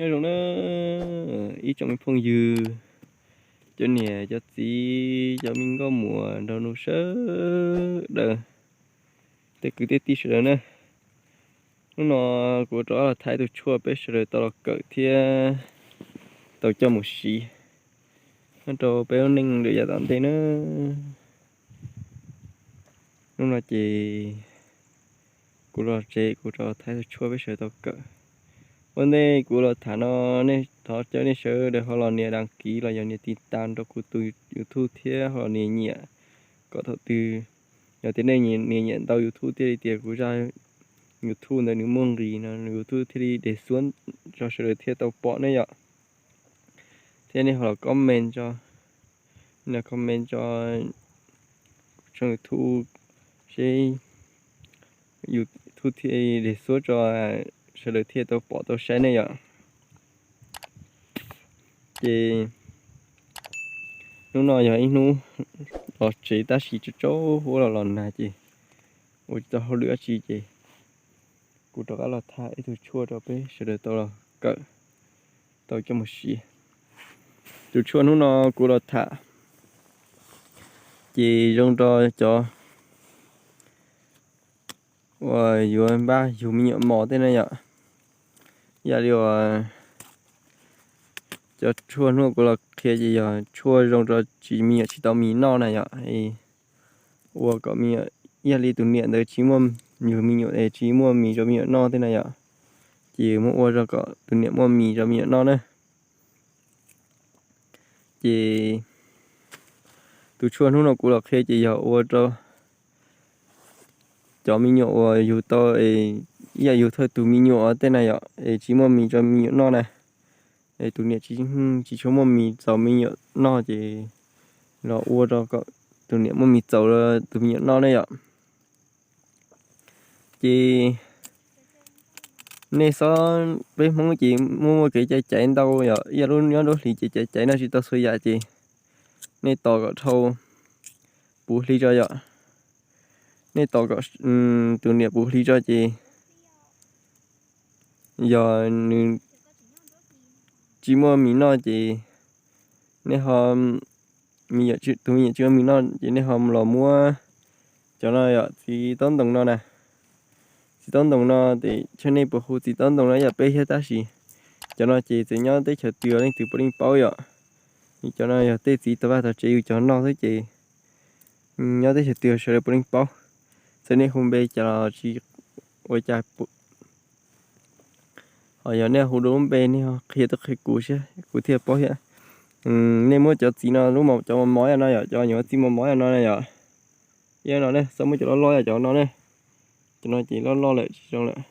Nyob zoo na ib tsoom phooj ywg, cov niam cov txiv, cov me nkauj muam nraug nus sawv daws, tej kwv tej tij sawv daws na. Hnub no kuv rov qab los tham ib tug tshuaj peb sawv daws tau los kawm thiab tau coj mus siv nyob rau peb lub neej lwm yav tom ntej na. Hnub no ces kuv los tsev kuv rov tham ib tug tshuaj peb sawv daws tau kawm. Ua ntej kuv los tham no, nej thov caw nej sawv daws ho los nias đăng ký los yog nias tiv tas rau kuv tus YouTube thiab ho los nias nyiam kom thaum twg yog tias nej nias nyiam ntau YouTube thiaj li tias kuv zaj YouTube ntawd nws muaj nqis no, YouTube thiaj li đề xuất rau sawv daws thiaj tau pom ne yom. Thiab nej ho los comment tso, nej comment tso kuv tshooj YouTube seb YouTube thiaj li đề xuất tso sawv daws thiaj tau pom tau saib ne yom. Ces hnub no yog ib hnub los tsev tab sis tsaus tsaus huab los los nag ces ua tsis tau hauj lwm dab tsi ces kuv rov qab los tham ib tug tshuaj rau peb sawv daws tau los kawm, tau coj mus siv. Tus tshuaj hnub no kuv los tham ces zoo rau cov uas yuav npaj yug me nyuam mos tej na yom. Yam li uas cov tshuaj hnub kuv los qhia ces yog tshuaj zoo rau tsis, me nyuam tsis tau mis noj na yom. Ua kom me nyuam, yam li tus niam ntawd tsis muaj, yug me nyuam es tsis muaj mis rau me nyuam noj tej na yom, ces muab ua rau kom tus niam muaj mis rau me nyuam noj na. Ces tus tshuaj hnub no kuv los qhia ces yog ua rau cov me nyuam uas yug tau, ib yam yug thawj tus me nyuam tej na yom, es tsis muaj mis rau me nyuam noj na, es tus niam tsis tshua muaj mis txaus me nyuam noj ces los ua rau kom tus niam muaj mis txaus tus me nyuam noj ne yom. Ces nej xob, peb Hmoob ces muaj muaj kev cai caiv ntau yom, ib yam lub nyob lub hlis ces caiv caiv noj tsis tau txhua yam ces nej tos kom dhau puv hli tso yom. Nej tos kom tus niam puv hli tso ces yog nws tsis muaj mis noj ces nej ho, tus me nyuam tsis muaj mis noj ces nej ho los muab cov no yom, txiv taub ntoos no na. Txiv taub ntoos no ces tsis paub nej puas hu txiv taub ntoos no yam peb thiab tab sis cov no ces txawm nyob teb chaws twg leej twg puav leej paub yom. Cov no yog tej txiv tau vaj tau tsev yus cov noj xwb ces nyob teb chaws twg sawv daws puav leej paub. Txawm nej hu npe cas los tsis ua cas, ho yog nej hu dua lub npe nej ho qhia tuaj qhia kuv thiab kuv thiaj paub thiab. Nej muab cov txiv no, lub, cov mos mos yam no yom, cov nyuam txiv mos mos yam no na yom. Yam no ne, txhob muab cov loj loj yam cov no ne. Cov no ces loj loj lawm tsis zoo lawm.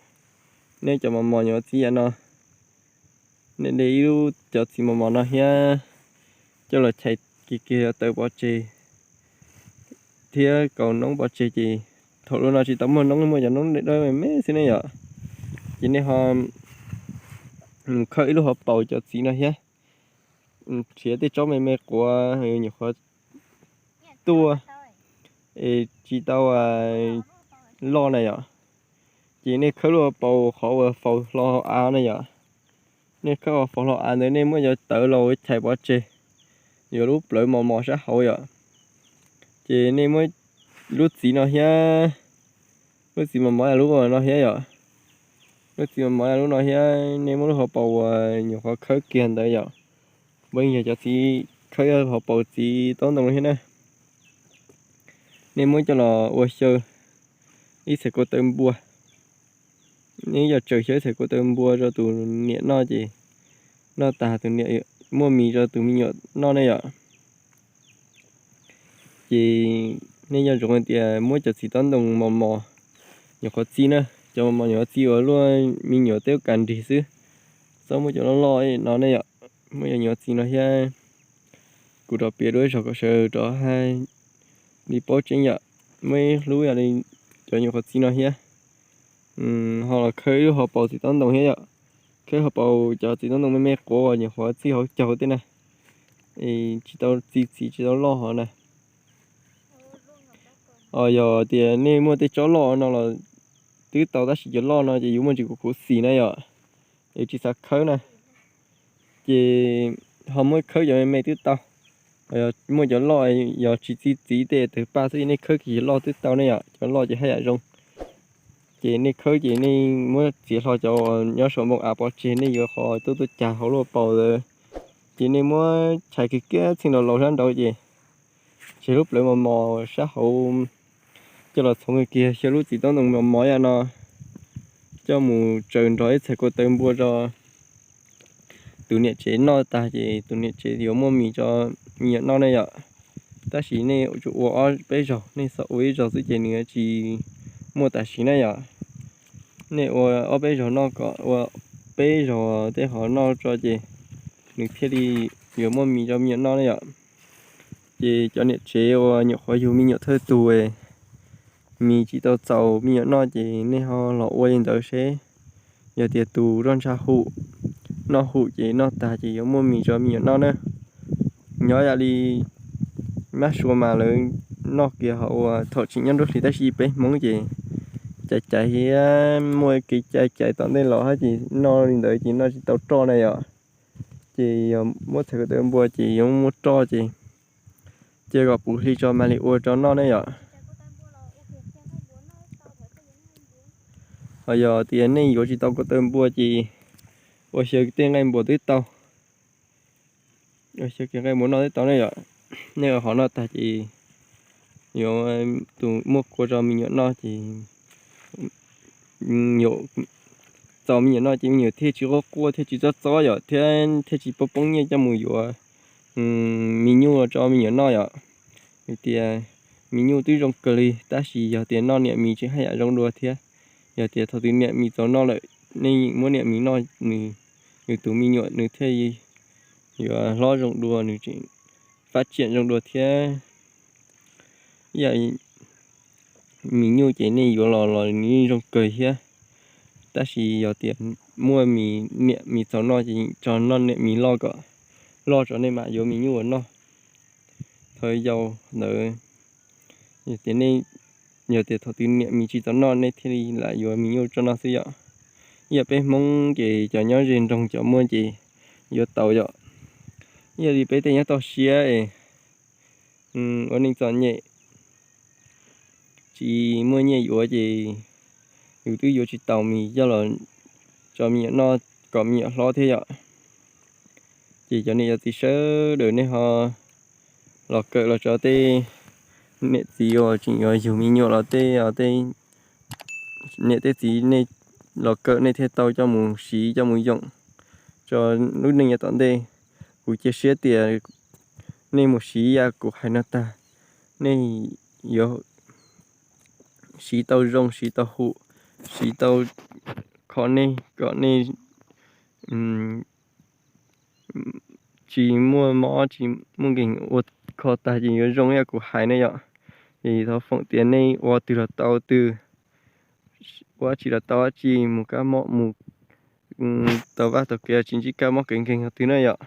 Nej cov mos mos nyuam txiv yam no, nej de ib lub cov txiv mos mos no thiab coj los chais kiag kiag tawv pov tseg thiab kaus noob pov tseg ces thaum lub no tsis tau muaj noob, muaj cov noob dawb me me xwb ne yom. Ces nej ho mus khawb ib lub hauv paus cov txiv no thiab, nrhiav tej tsob me me quav nyuam qhuav tuaj es tsis tau loj na yom. Ces nej khawb lub hauv paus qhov uas faus hlo hauv av na yom. Nej khawb faus hlo av ntawd nej muab cov tawv los chais pov tseg, yuav lub plawv mos mos sab hauv yom. Ces nej muab lub txiv no thiab, lub txiv mos mos lub no thiab yom. Lub txiv mos mos lub no thiab nej muab lub hauv paus uas nyuam qhuav khawb kiag ntawd yom, puav leej yog cov txiv khawb hauv paus txiv taub ntoo thiab na. Nej muab coj los ua xyaw ib txhais kua taw npua. Nej yuav tsawm xyaw ib txhais kua taw npua rau tus niam noj ces noj tas tus niam muaj mis rau tus me nyuam noj ne yom. Ces nej nco ntsoov hais tias muab cov txiv taub ntoo mos mos nyuam qhuav txi na, cov mos mos nyuam qhuav txi uas luaj me nyuam teb lub kas nrig xwb, txhob muab cov loj loj no ne yom. Muab cov nyuam qhuav txi no thiab, kuv rov piav dua ib zaug kom sawv daws rov hais li paub tseeb yom. Muab ib lub yam li cov nyuam qhuav txi no thiab, ho los khawb ib lub hauv paus txiv taub ntoo thiab yom. Khawb hauv paus cov txiv taub ntoo me me quav uas nyuam qhuav txi hauv caug tej na, es tsis tau txi txiv tsis tau loj hov na. Yog tias nej muaj tej tsob loj no los twb tau tab sis cov loj no ces yuav muaj ntsis kuv khuv xim na yom, es tsis xav khawb na. Ces ho muab khawb cov me me twb tau. Muaj cov loj yog tsis txi txiv tej tawg paj xwb nej khawb kiag cov loj twb tau ne yom, cov loj ces haj yam zoo. Ces nej khawb ces nej muab txiav hlo cov uas nyob saum npoo av pov tseg, nej yuav qhov tuaj tuaj cag hauv lub paus ntawd. Ces nej muab chais kiag kiag txheej los laus sab nraud ces tseg lub plawv mos mos sab hauv coj los txhoov kiag, xyaw lub txiv taub ntoo mos mos yam no coj mus tsaws nrog ib txhais ko taw npua rau tus niam tsev noj tag ces tus niam tsev yuav muaj mis rau me nyuam noj ne yom. Tab sis nej tsuas ua ob peb zaug, nej xav ua ib zaug xwb ces nws tsis muaj tam sim na yom. Nej ua ob peb zaug noj kom ua peb zaug tej ho noj tso ces nws thiaj li yuav muaj mis rau me nyuam noj ne yom. Ces cov niam tsev uas nyuam qhuav yug me nyuam thawj tug, mis tsis tau txaus me nyuam noj ces nej ho los ua li ntawd seb. Yog tias tus zoj ntsha hum, noj hum ces noj tag ces yuav muaj mis rau me nyuam noj na. Nyob yam li mab sua mas lawv noj kiag ho ua thaum tseem nyob nruab hlis tab sis peb Hmoob ces caiv caiv thiab muaj kev cai caiv tom ntej los hab ces noj li ntawd ces noj tsis tau roj na yom. Ces yog muab txhais ko taw npua ces yuav muab roj ces cia kom puv hli tso mam li ua rau noj ne yom. Ho yog tias nej yuav tsis tau ko taw npua ces ua xyaw tej nqaij npua twb tau. Ua xyaw kiag nqaij npua noj twb tau ne yom. Nej ua qhov noj tag ces yuav tus muab kua rau me nyuam noj ces txaus me nyuam noj ces me nyuam thiaj tsis quaj quaj thiaj tsis txob txob yom, thiab thiaj tsis poob poob nyiaj coj mus yuav me nyuj rau me nyuam noj yom. Vim tias me nyuj twb zoo kawg li tab sis yog tias noj niam mis tsis haj yam zoo dua thiab. Yog tias thaum twg niam mis txaus noj lawm, nej muab niam mis noj, nws, yus tus me nyuam nws thiaj yuav hlob zoo dua, nws tseem fab tsiam zoo dua thiab. Ib yam mis nyuj ces nej yuav los los nws yeej zoo kawg thiab. Tab sis yog tias muaj mis, niam mis txaus noj ces tso noj niam mis loj kom loj tso nej mam yuav mis nyuj ua noj. Thaum yau ntawd, yog tias nej, yog tias thaum twg niam mis tsis txaus noj nej thiaj li lam yuav mis nyuj tso noj xwb yom. Ib yam peb Hmoob ces cov nyob ze nroog cov muaj ces yuav tau yom. Ib yam li peb tej nyob toj siab es ua neej txom nyem tsis muaj nyiaj yuav ces yus twb yuav tsis tau mis coj los tso me nyuam noj kom me nyuam hlob thiab yom. Ces cov niam cov txiv sawv daws nej ho los kawm los tso tej niam txiv uas tseem yuav yug me nyuam los tej, tej niam tej txiv nej los kawm nej thiaj tau coj mus siv coj mus yoom tso lub neej yav tom ntej. Kuv cia siab tias nej mus siv yam kuv hais no tag, nej yuav siv tau zoo, siv tau hum, siv tau kho nej kom nej tsis muaj mob tsis muaj nkeeg ua kho tag ces yuav zoo yam kuv hais ne yom. Es thov foom tias nej ua twg los tau twg, ua dab tsi los tau dab tsi, mus kab mob mus tau vaj tau kev tsis ntsib kab mob kev nkeeg qhov twg na yom.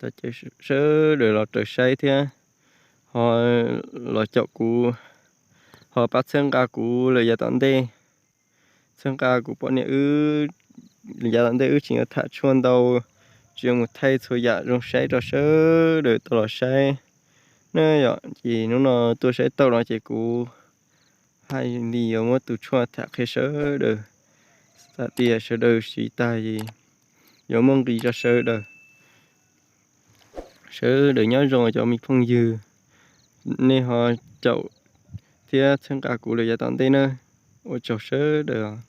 Sawv daws los raws saib thiab ho los caum kuv, ho pab txhawb nqa kuv lawm yav tom ntej. Txhawb nqa kuv poj niam wb, yav tom ntej wb tseem yuav tham tshuaj ntau, tseem yuav mus thaij txhua yam zoo saib rau sawv daws tau los saib na yom. Ces hnub no tuaj saib tau no ces kuv hais li yuav muab tus tshuaj tham qhia sawv daws, xav tias sawv daws siv tag es yuav muaj nqis rau sawv daws. Sawv daws nyob zoo cov me phooj ywg, nej ho caum thiab txhawb nqa kuv lawm yav tom ntej na. Ua tsaug sawv daws.